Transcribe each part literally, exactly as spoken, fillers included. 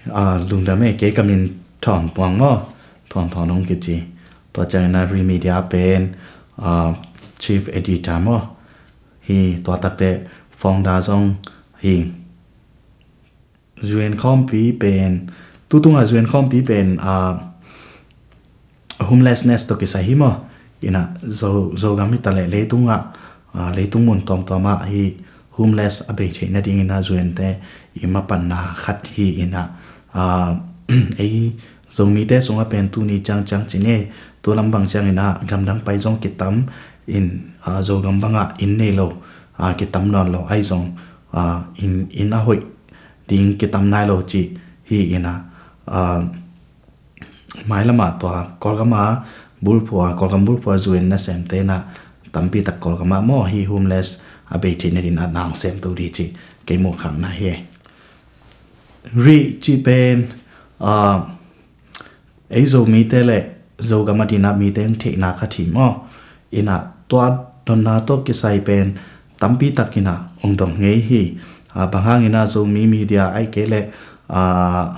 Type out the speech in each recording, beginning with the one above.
Ah, lungdam e, kei ka min Thawn Tuang maw, Thawn Thawn hong kici. Tua ciangin a Ri Media pen, ah, chief editor maw, hi. Tua takte founder zong hi. Zuen khawmpi pen, tutunga zuen khawmpi pen, ah, homelessness tawh kisai hi maw. Ina Zo, Zogam hi ta leh leitungah, ah, leitung mun tuamtuamah hi homeless a bei theih nadingin a zuente i mapanna khat hi. Ina, ah, ei Zomite sungah pen tuni ciangciang ci ni, tu lam bang ciangin a gamdang pai zong kitam in, ah, Zogam bangah inn nei lo, ah, kitam nawn lo, ahi zong, ah, inn, inn a hoih ding kitam nai lo ci hi. Ina, ah, mailamah tua Kawlgama bulphua, Kawlgam bulphua zuen nasemte na tampi tak Kawlgama maw hi homeless a bei theih nadin a na hong semto di ci kei muhkhakna hi. Rih ci pen, ah, ei Zomite le Zogam a dina mite hong theihna khat hi maw. Ina tua donna tawh kisai pen tampi tak ina hong dong ngei hi. Ah, bang hangin a Zomi Media ai kei le, ah,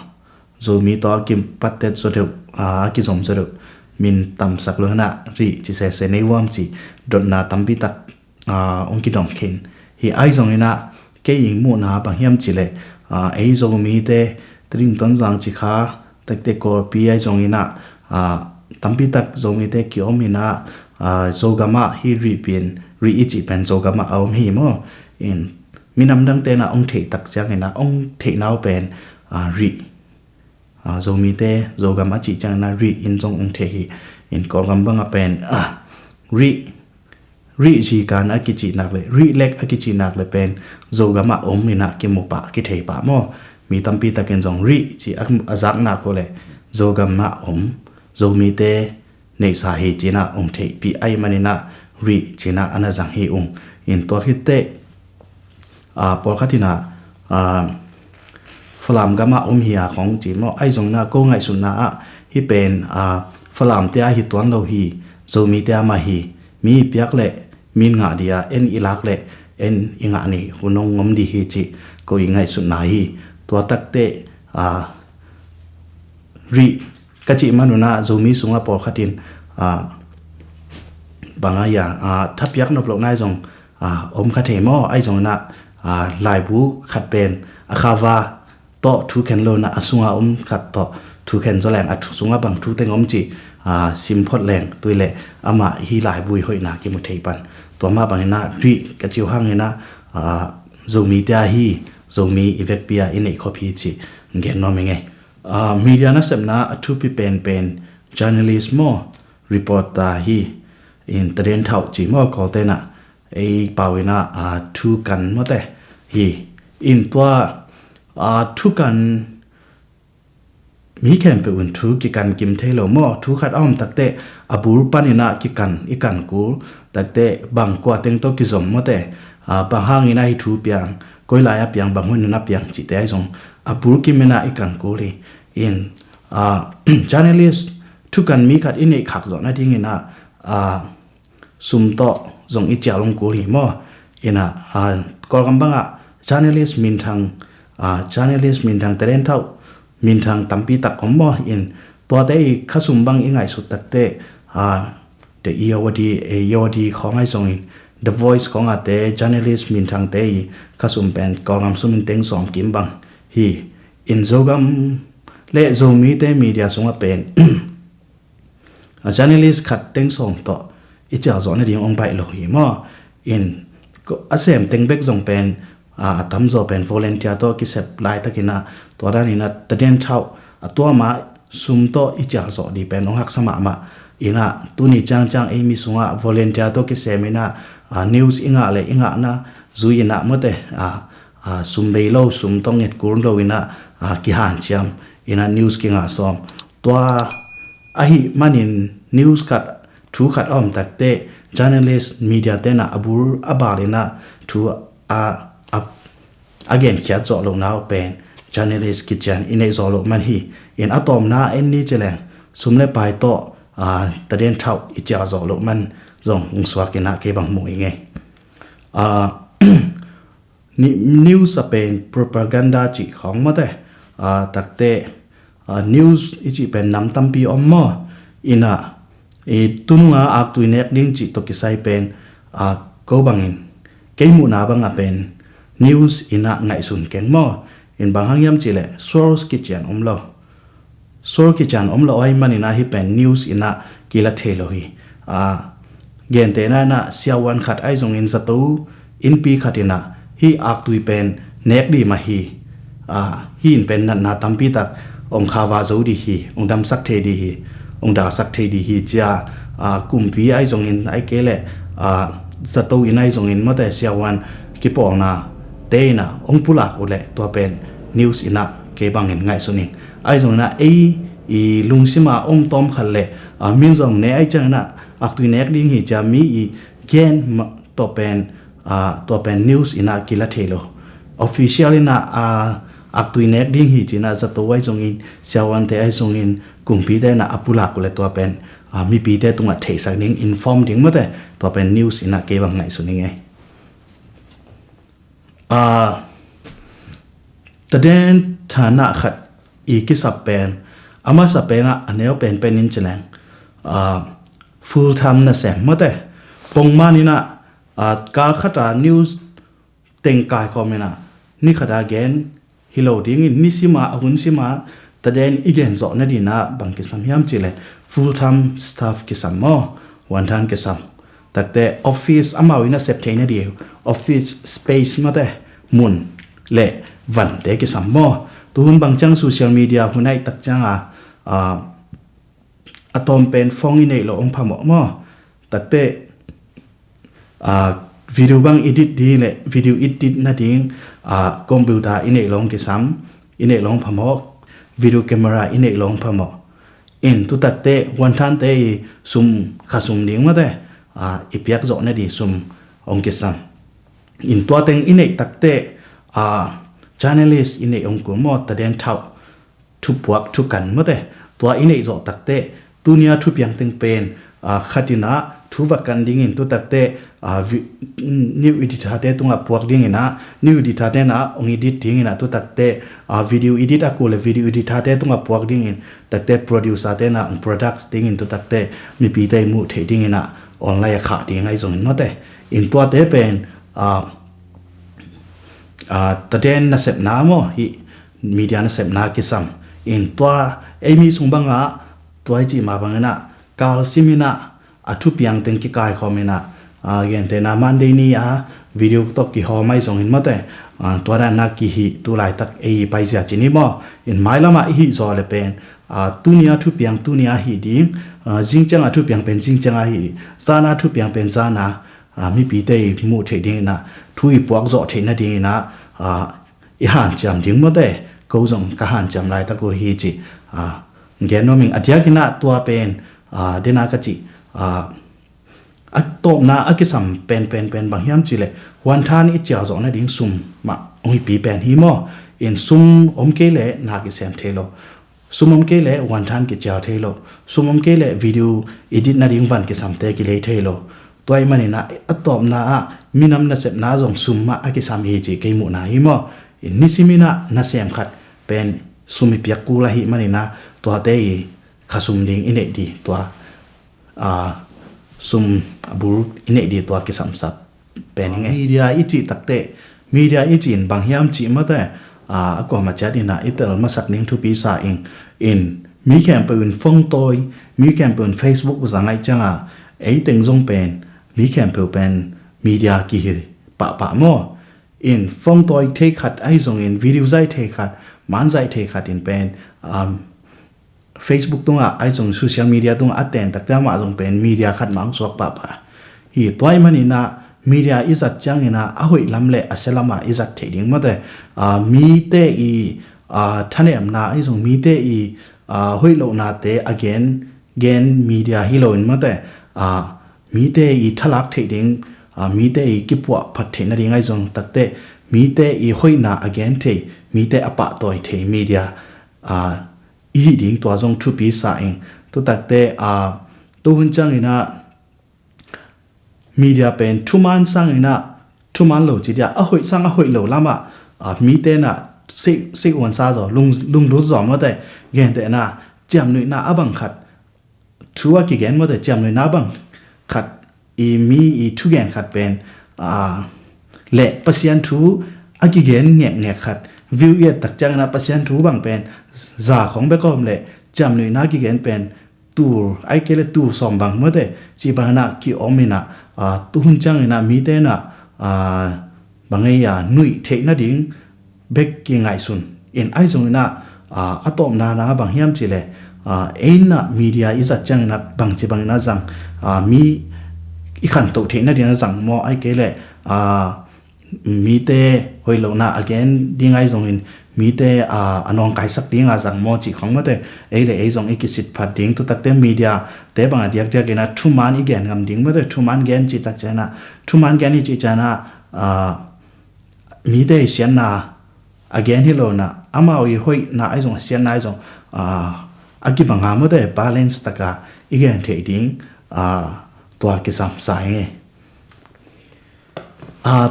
Zomi tawh a kipattet zaw deuh, ah, a kizom zaw deuh min tamsak lo hina rih ci sese nei vuam ci dotna tampi tak, ah, hong kidong khin hi. Ahi zongin a kei ing muhna bang hiam ci le, ah, ei Zomite Tedim, Tonzang, Cikha, Tekteh, Kawlpi ahi zongin a, ah, tampi tak Zomite kiom ina, ah, Zogamah hi rih pen, rih i cih pen Zogamah a om hi maw. In minam dangte na hong theih tak ciangin a hong theih nau pen, ah, rih, ah, Zomite Zogam a cih ciangin a rih in zong hong theih hi. In Kawlgam bangah pen, ah, rih, rih zikan a kicih nak le rih lek a kicih nak le pen Zogamah om ina kimu pah kithei pah maw. Mi tampi takin zong rih ci a, a zak nak uh le Zogamah om, Zomite neihsa hi cina hong theihpih ahi manina rih cina a na zang hi ung. In tua khitteh, ah, pawlkhat ina, ah, Falam gamah om hi a khong ci maw. Ahi zongina ko ngaihsutna ah hi pen, ah, Falamte a hi tuan lo hi, Zomite a mah hi. Mi i piak le min ngah dia en i lak le en i ngah ni hun hong om di hi ci ko i ngaihsutna hi. Tua takte, ah, rih ka cih manuna Zomi sungah pawlkhatin, ah, bang a ia, ah, thapiak nop loh nai zong, ah, om kha thei maw. Ahi zongina, ah, laibu khat pen a khava tawh thu khen lo ina a sunga om khat tawh thu khen zaw leng a thu, sunga bang thu teng om ci, ah, sim phot leng tui le amah hi laibu i hoihna kimu thei pan. Tua mah bangina rih ka cih uh hangina, ah, Zomite a hi, Zomi i vekpi a i neih khop hi ci gen nuam i ngei. Ah, media nasepna a thupi penpen journalist maw, reporter hi. In Taden Thauh ci maw Kawlte na, ei pau ina, ah, thu kan mawte hi. In tua, ah, thu kan mi khempeuh in thu kikan kim thei lo maw. Thu khat a om takte a bul pan ina kikan, i kan kul takte bang kua teng tawh kizom mawte, ah, bang hangina hi thu piang, koi lai a piang, bang hun ina piang cihte ahi zong a bul kim ina i kan kul hi. In, ah, journalist thukan mi khat i neih khak zawh nadingina, ah, sum tawh zong i cial hong kul hi maw. Ina, ah, Kawlgam bangah journalist minthang, ah, journalist minthang, Taden Thauh minthang tampi tak om maw. In tuate i khasum bang i ngaihsut takte, ah, The Irrawaddy, eh, Irrawaddy khawng ahi zongin The Voice khawngate journalist minthangte i khasum pen Kawlgam sumin teng sawm kim bang hi. In Zogam le Zomite media sungah pen a journalist khat teng sawm tawh i cial zawh nading hong baih lo hi maw. In a sem teng bek zong pen, ah, a tamzaw pen volunteer tawh kisep laitakina, tua danina Taden Thauh a tuama sum tawh i cial zawh di pen hong haksa mahmah. Ina tuni ciangciang ei mi sungah volunteer tawh kisem ina, ah, news i ngah le i ngahna zui ina mawte, ah, ah, sum bei lo, sum tawh nget kul lo ina, ah, kihanciam ina news kingah sawm. Tua ahi manin news khat, thu khat a om takte journalist media tena a bul a bal ina thu a, a, a genkhiat zawh loh nau pen journalist kician i neih zawh loh man hi. In a tawmna en ni ci leng sum le pai tawh, ah, Taden Thauh i cial zawh loh man zong hong suak ina kei bang mu i ngei. Ah, ni-, news a pen propaganda cih khawng mawte, a, takte, a, news i cih pen nam tampi om maw? Inah i tununga aktui nek ding cih tawh kisai pen, a, ko bangin kei muhna banga pen news inah ngaihsun keng maw? In bang hang hiam cihleh source kician om lo. Source kician om lo ahih maninah hih pen news inah kila thei lo hi. A, gentehna inah siavuan khat ahi zongin zato innpi khat inah hih aktui pen nek dih mah hi. A, hih in pen natna tampi tak hong khava zo dih hi, hong damsak thei dih hi, hong dalsak thei dih hi cia, a, kumpi ahi zongin ahih kei leh, a, zato inn ahi zongin mawte siavuan kipawlna te inah hong pulak uhleh tua pen news inah kei bangin ngaihsun ing. Ahi zongin ah ei i lungsima om tawm khat le, a, min zong ne ahi ciangin ah aktui nek ding hi cia mi i gen ma-, tua pen, a, tua pen news inah kila thei lo. Official inah, a, aktui nek ding hi ci inah zato ahi zongin, siavuante ahi zongin, kumpite inah a pulak uhleh tua pen, a, mipite tungah theihsak ding, inform ding mawte, tua pen news inah kei bang ngaihsun ing ei. A, taden thana khat i kisap pen, a masa pen ah a neu penpen in ci leng, a, full time nasem mawte. Pongman inah, a, kal khata news teng kaikhawm inah ni khata gen hi lo dingin, nisima, a hun sima taden i gen zawh nadinah bang kisam hiam cihleh full time staff kisam maw? Vuanthan kisam. Takte office amau inah sep thei nadih, office space mawte, mun le vante kisam maw? Tuhun bang ciang social media hun ahih tak cianga, a, a tawm pen phone i neih loh hong phamawh maw? Takte, a, video bang edit ding le video edit nading, a, computer i neih loh hong kisam, i neih loh hong phamawh, video camera i neih loh hong phamawh. In tutakte vuanthante i sum, khasum ding mawte, a, i piak zawh nadih sum hong kisam. In tua teng i neih takte, a, journalist i neih hong kul maw, taden thauh, thupuak thukan mawte, tua i neih zawh takte, tunia thupiang teng pen, a, khat inah thu va kan dingin tutakte, a, vi-, new editor te tungah puak dinginah, new editor te inah hong edit dinginah tutakte, a, video edit a kul le video editor te tungah puak dingin, takte producer te inah hong products dingin tutakte mipite i muh theih dinginah online a khah ding ahi zongin mawte. In tuate pen, a, a, taden nasepna maw, hih media nasepna kisam. In tua ei mi sung bangah tua i cih mah banginah kal siminah a thupiang teng kikaikhawm inah, a, gentehna Monday ni a video tawh kihawm ahi zongin mawte, a, tua danah kihih tu laitak ei paizia ci ni maw? In mailamah i hih zaw le pen, a, tunia thupiang tunia hih ding, a, zingcianga thupiang pen zingcianga hih ding, zana thupiang pen zana, a, mipite i muh theih dinginah, thu i puak zawh theih nadinginah, a, i hanciam ding mawte, ko zong ka hanciam laitak uh hi ci, a, gen nuam ing. A diakinah tua pen, a, dena ka cih, a, a tawpna a kisam pen, pen, pen bang hiam cihleh vuanthan i cial zawh nading sum mah hong i pi pen hi maw? In sum om kei leh na kisem thei lo. Sum om kei leh vuanthan kicial thei lo. Sum om kei leh video edit nading van kisamte kilei thei lo. Tua ahih maninah a tawpna ah minam nasepna zong sum mah a kisam hi ci kei muhna hi maw? In nisiminah nasem khat pen sum i piak kul ahih maninah tuate i khasum ding i neih dih tua, a, sum a bul i neih dih tua kisamsap pen ing e. Media i cih takte, media i cih in bang hiam cih mawte, a, a kuamah ciat inah i tel masak ning thupi sa ing. In mi khempeuh in phone tawi, mi khempeuh in Facebook zang ahih cianga, ei teng zong pen mi khempeuh pen media kihi pahpah maw? In phone tawi thei khat ahi zongin, video zaih thei khat, man zaih thei khat in pen, um, Facebook tungah ahi zong social media tungah a ten takte amah zong pen media khat mah hong suak pahpah hi. Tua ahih maninah media i zat cianginah a hoih lam le a sia lamah i zat theih ding mawte, a, mite i, a, thanemna ahi zong mite i, a, hoih lohnate a gen, gen media hi loin mawte, a, mite i thalak theih ding, a, mite i kipuah phat theih nading ahi zong takte mite i hoihna a gen thei, mite a pahtawi thei media, a, i hih ding tua zong thupi sa ing. Tutakte, a, tuhun cianginah media pen thuman sanginah thuman lo ci dia, a hoih sang a hoih lo lamah, a, mite inah sih uansa zaw, lunglut zaw mawte, gentehna ciamnuihna a bang khat, thu a kigen mawte, ciamnuihna a bang khat, i mi i thugen khat pen le Pasian thu a kigen ngekngek khat, view i et tak ciangin ah Pasian thu bang pen za khong bek om le ciamnuihna a kigen pen tul ai kei le tul sawm bang mawte, ci bangin ah ki-om in ah, tuhun ciangin ah mite in ah bang ei a nuih theih nading bek kingaihsun in, ahi zongin ah a tawpna na bang hiam cih le, ei in ah media i zat ciangin ah bangci bangin ah zang, mi i khantoh theih nading a zang maw, ai kei le mite hoih lohna a gen ding ahi zongin mite a nawngkaisak ding a zang maw cih khong mawte, ei le ei zong i kisit phat ding, tu takte media te bang a diakdiak in ah thuman i gen ngam ding mawte, thuman gen cih tak ciangin ah, thuman gen i cih ciangin ah mite i siatna a gen hi lo in ah, amau i hoihna ahi zong, a siatna ahi zong, a kibanga mawte balance taka i gen theih ding, tua kisam sa ing e.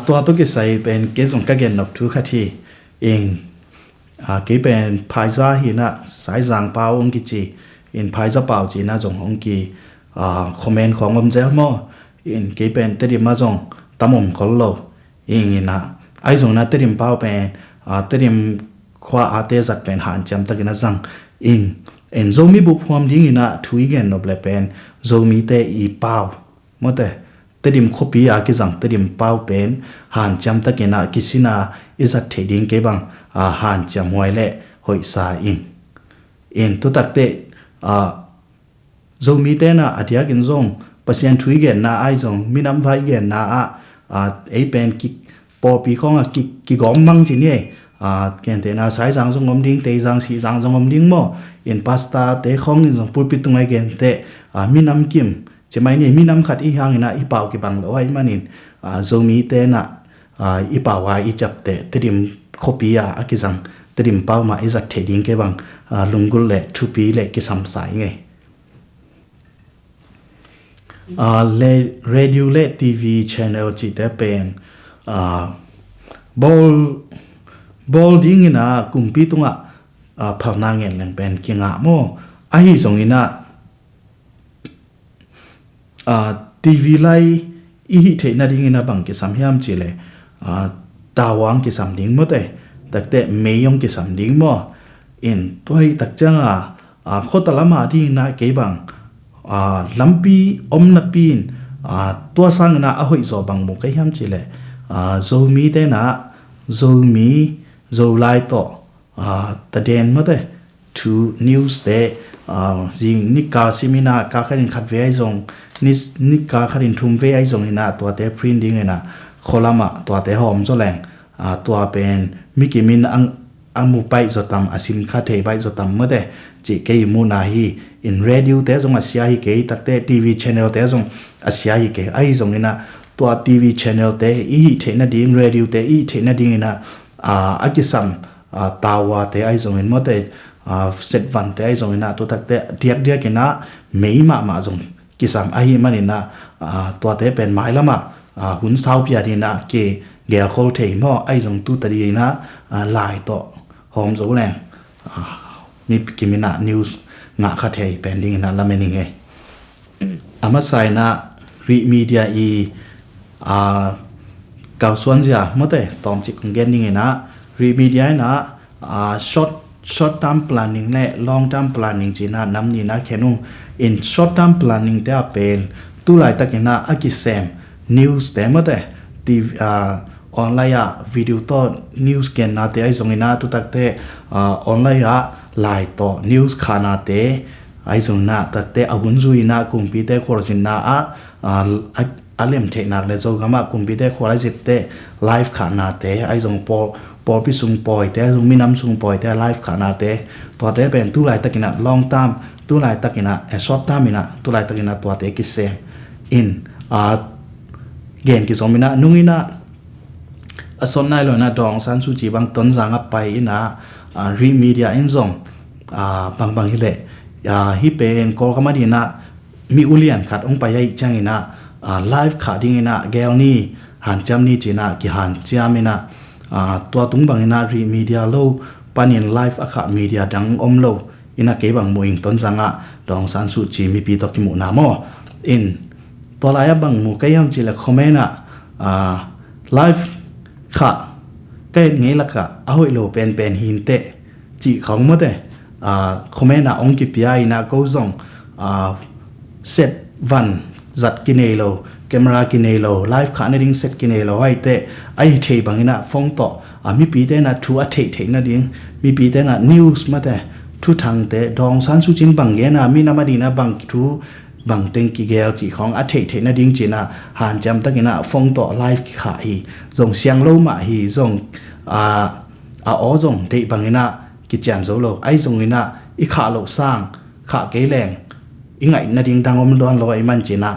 Tua tawh kisai pen kei zong ka gen nop thu khat hi ing. Kei pen Phaiza hi in ah, Saizang pau hong kici in, Phaiza pau ci in ah zong hong ki comment khong om zel maw. In kei pen Tedim ah zong tam om khol lo. Ing in ah, ahi zongin ah Tedim pau pen Tedim khua a te zat pen hanciam takin a zang. Ing in Zomi bup huam dingin ah thu i gen nop le pen Zomite i pau mawte, Tedim khuapi a kizang Tedim pau pen hanciam takin ah kisin a i zat theih ding kei bang hanciam huai le hoih sa ing. In tu takte Zomite in ah a diakin zong Pasian thu i genna ahi zong, minam vai i genna ah ei pen pawlpi khong a kigawm mang ci ni ei. Gentehna Saizang zong om ding, Teizang, Sihzang zong om ding maw. In pastor te khong in zong pulpit tung a i genteh minam kim ci mai ni, minam khat i hangin ah i pau kibang lo ahih manin Zomite in ah i pau a i ciapteh Tedim khuapi a a kizang Tedim pau mah i zat theih ding kei bang lunggulh le thupi le kisam sa ing e. Radio le TV channel cihte pen bawl dingin ah kumpi tungah phalna ngen leng pen kingah maw. Ahi zongin ah TV lai i hih theih nadingin ah bang kisam hiam cih le, tawang kisam ding mawte, takte mei hong kisam ding maw. In tua hi tak cianga khuata lama dingin ah kei bang lampi om napi in, tua sangin ah a hoih zaw bang mu ka hiam cih le, Zomite in ah Zomi, Zolai tawh taden mawte, thu news te zing nika simin ah kal khatin khat vei ahi zong, nika khatin thum vei ahi zongin ah tuate print dingin ah khualamah tuate hawm zaw leng, tua pen mikimin a mu paih zaw tam, a sim kha thei paih zaw tam mawte, cih kei i muhna hi. In radio te zong a sia hi kei, takte TV channel te zong a sia hi kei. Ahi zongin ah tua TV channel te i hih theih nading, radio te i hih theih nadingin ah a kisam tawate ahi zongin mawte, setvante ahi zongin ah tu takte diakdiakin ah mei mahmah zong kisam ahih manin ah tuate pen mailamah hun saupi a dingin ah kigelkhol thei maw, ahi zong tu ta dingin ah lai tawh hawm zo leng mikimin ah news ngah kha thei pen dingin ah lamen ing e. A masa in ah Rih Media i kalsuanzia mawte tawmcik kong gen dingin ah, Rih Media in ah short, short term planning le long term planning ci in ah nam ni in ah khen ung. In short term planning te ah pen tu laitakin ah a kisem news te mawte, TV, online ah video tawh news gennate ahi zongin ah tu takte online ah lai tawh news khahnate ahi zongin ah takte a hun zui in ah kumpite khualzinna ah a lem theih nak le Zogam ah kumpite khual a zitte live khahnate ahi zong, pawlpi sung pawite ahi zong, minam sung pawite live khahnate, tuate pen tu laitakin ah long term, tu laitakin ah short term in ah tu laitakin ah tuate kisem in gen kizom in ah nung in ah a sot nai lo in ah Daw Aung San Suu Kyi bang Tonzang ah pai in ah Rih Media in zong bangbang hileh hih pen Kawlgam ah dingin ah mi ulian khat hong pai ahih ciangin ah live khah dingin ah gel ni, hanciam ni ci in ah kihanciam in ah Tua tung bangin ah Ri media lo panin live a khah media dang om lo in ah kei bang muh ing. Tonzang ah Daw Aung San Suu Kyi mipi tawh kimuhna maw. In tua lai-ah bang mu ka hiam cih leh comment ah live khah ka et ngei lakah a hoih lo penpen hi inteh cih khawng mawte. Comment ah hong kipia in ah ko zong set van zat kinei lo, camera kinei lo, live khah nading set kinei lo, ahi teh a hi thei bangin ah phone tawh mipite in ah thu a theihtheih nading, mipite in ah news mawte, thuthangte, Daw Aung San Suu Kyi in bang gen a, minam adingin ah bang thu bang teng kigel cih khawng a theihtheih nading ci-in ah hanciam takin ah phone tawh live kikhah hi. Zong siang lo mah hi, zong a aw zong deih bangin ah kician zo lo, ahi zongin ah i khah loh sang khah kei leng i ngaih nading dang om luan lo ahih man ci-in ah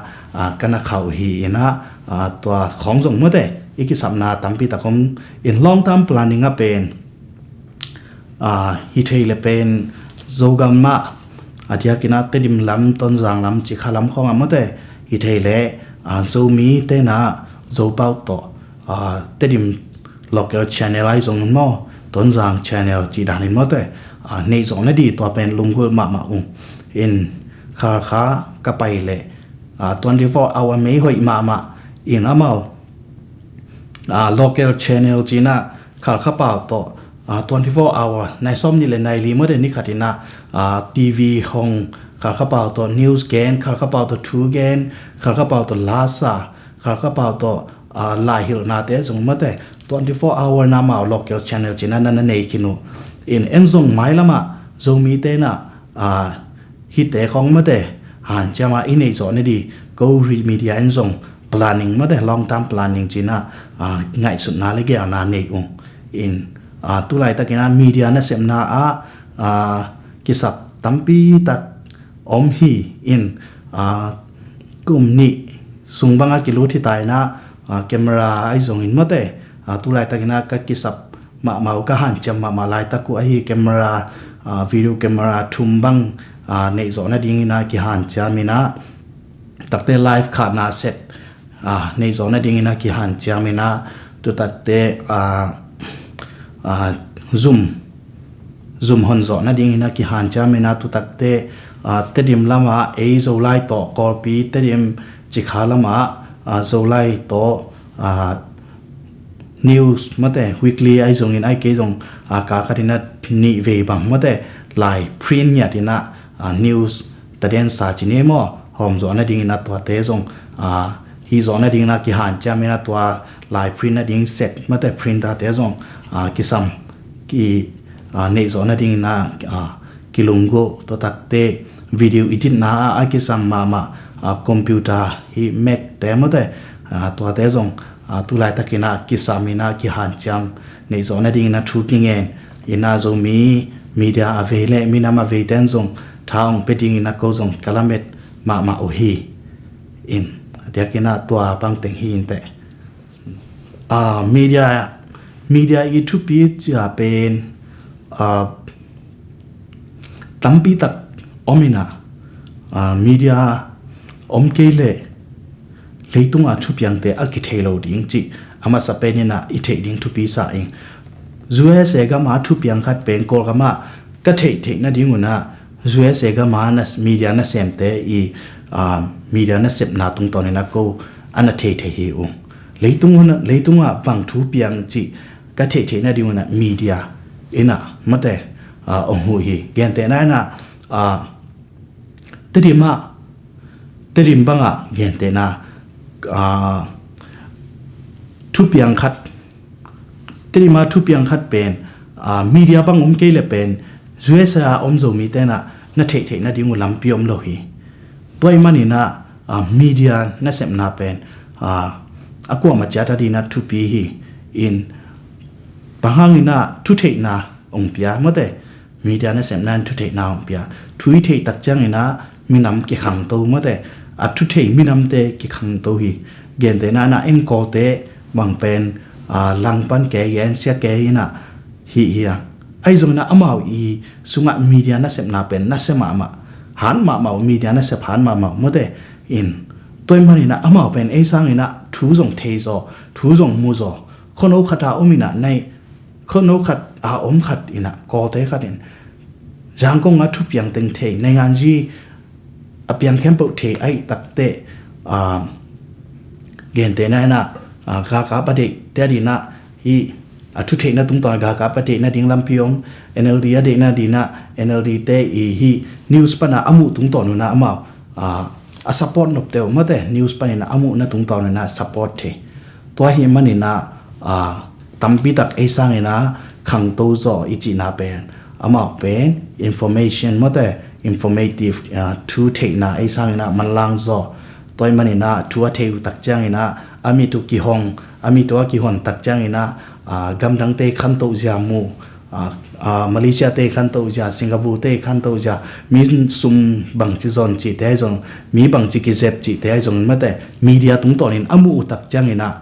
ka na khah uh hi. In ah tua khawng zong mawte i kisapna tampi tak om in, long term planning ah pen hi thei leh pen Zogam ah, a diakin ah Tedim lam, Tonzang lam, Cikha lam khawng ah mawte hi thei leh Zomite in ah Zopau tawh Tedim local channel ahi zongin maw, Tonzang channel cih danin mawte neih zawh nading, tua pen lunggulh mahmah ung. In Khalkha ka pai leh twenty four hour mei hoih mahmah in, amau local channel ci-in ah Khalkha pau tawh twenty four hour, nai sawm nih leh nai li mawte, ni khat in ah TV hong, Khalkha pau tawh news gen, Khalkha pau tawh thu gen, Khalkha pau tawh la sa, Khalkha pau tawh laihilhnate zong mawte, twenty four hour in ah amau local channel ci-in ah na na nei khin uh. In en zong mailam ah Zomite in ah hihte khawng mawte hanciam a i neih zawh nading, ko Ri media in zong planning mawte, long term planning ci-in ah ngaihsutna leh geelna nei ung. In tu laitakin ah media nasepna ah kisap tampi tak om hi. In kum nih sung bang a kilut hi ta in ah camera ahi zongin mawte tu laitakin ah ka kisap mahmah uh, ka hanciam mahmah laitak uh ahi camera, video camera thum bang neih zawh nadingin ah kihanciam in ah, takte live khahna set neih zawh nadingin ah kihanciam in ah, tu takte zum zum hon zawh nadingin ah kihanciam in ah, tu takte Tedim lam ah ei Zolai tawh, Kawlpi, Tedim, Cikha lam ah Zolai tawh news mawte, weekly ahi zongin, ahi kei zong kal khat in ah nih vei bang mawte, lai print ngiat in ah news taden sa ci ni maw, hawm zawh nadingin ah tuate zong hih zawh nadingin ah kihanciam in ah, tua lai print nading set mawte, printer-te zong kisam ki neih zawh nadingin ah kilunggulh. Tua takte video edit-na ah a kisam mahmah computer hi, Mac-te mawte, tuate zong tu laitakin ah kisam in ah kihanciam, neih zawh nadingin ah thu kingen in ah, Zomi media a vei leh minam a veite in zong tha hong pia dingin ah ko zong ka lamet mahmah uh hi. In a diakin ah tua bang teng hi inteh. Media, media i thupi cia pen tampi tak om in ah, media om kei leh leitung a thupiangte a kithei lo ding cih a masa pen in ah i theih ding thupi sa ing. USA gam a thupiang khat pen Kawlgam ah ka theihtheih nading un ah, USA gam a media nasemte i media nasepna tungtawn in ah ko a na theithei hi ung. Leitung ah bang thu piang cih ka theihtheih nading un ah media in ah mawte hong huh hi. Gentehna in ah Tedim ah, Tedim bang ah gentehna thupiang khat, Tedim ah thupiang khat pen media bang om kei leh pen USA a om Zomite in ah na theihtheih nading uh lampi om lo hi. Tua ahih manin ah media nasepna pen a kuamah ciat a dingin ah thupi hi. In bang hangin ah thutheihna hong pia mawte, media nasepna in thutheihna hong pia. Thu i theih tak ciangin ah minam kikhangto mawte, a thuthei minamte kikhangto hi. Gentehna in ah Angkor-te bang pen Langpan kei, Gansiya kei in ah hih hi a. Ahi zongin ah amau i sungah media nasepna pen nasia mahmah, hat mahmah uh, media nasep hat mahmah uh mawte. In tua ahih manin ah amau pen ei sangin ah thu zong thei zaw, thu zong mu zaw, Khuano khat a om inah nei, khuano khat a om khat inah Kawlte khat in Zangkong a thupiang teng thei, nainganzi a piang khempeuh thei aih takte, a, gentehna inah, a, galkap a deihte a dinah hih a thutheihna tungtawn galkap a deihna ding lampi om, NLD a deihna dinah NLD te i hih news pana a muh tungtawn unah amau, a, a support nopte uh mate news paninah a muhna tungtawn unah support thei. Tua hi maninah, a, tampitak ei sanginah khangto zaw i cihna pen amau pen information mate informative, a, thu theihna ei sanginah manlang zaw. Tua hi maninah thu a thei uh tak cianginah a mit uh kihong, a mit uh a kihon tak cianginah, a, gamdangte khantoh zia mu, a, a, Malaysia te khantoh zia, Singapore te khantoh zia, mi sum bangci zon cihte ahi zong, mi bangci kizep cihte ahi zong mate media tungtawnin a muh uh tak cianginah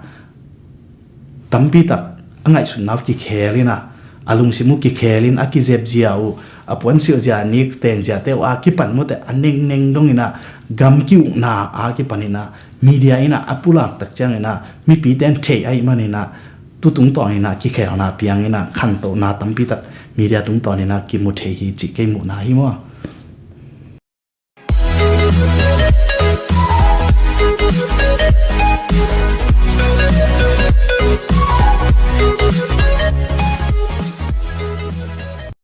tampitak a ngaihsutna uh kikhel inah, a lungsim uh kikhel in a kizep zia uh, a puansilh zia, a nik ten ziate uh a kipan mawte a nengneng dong inah gam ki-ukna a kipan inah media inah a pulak tak cianginah mipite in thei aih maninah tu tungtawn inah kikhelna piang inah khantohna tampitak media tungtawn inah kimu thei hi cih kei muhna hi maw.